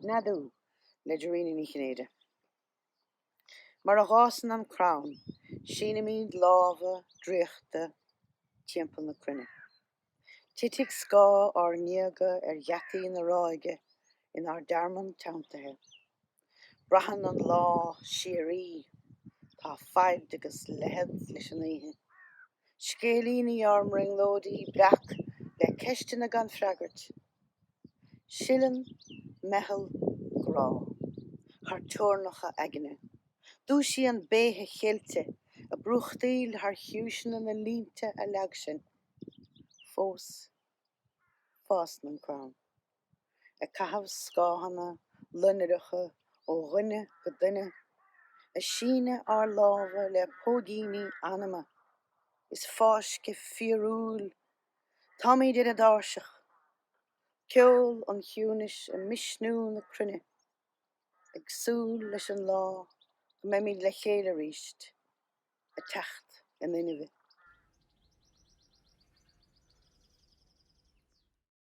Neadú le Dairena Ní Chinnéide. Mar a dh'fhásann an crann, sínimid lámha draíochta timpeall na cruinne. Titfidh scáth ár ngéaga ar gheataí na ráige inár dtearmann teanntaithe. Braitheann an lá síoraí, tá faid agus leithead leis an oíche. Scéilíní ár mbrionglóidí breac le ceisteanna gan freagairt. Sileann meitheal grá thar teorainneacha aigne. Dúisíonn béithe cheilte ag brúchtaíl thar chiumhaiseanna na línte a leag sinn. Fós fásann an crann. Ag caitheamh scáthanna loinnireacha ó dhuine go duine, ag síneadh ár lámha le póigíní anama is fáisceadh fíorúil, táimid ar an dtairseach, ceol an chiúnais ag misniú na cruinne, ag súil leis an lá go mbeimid le chéile arís, ag teacht in inmhe.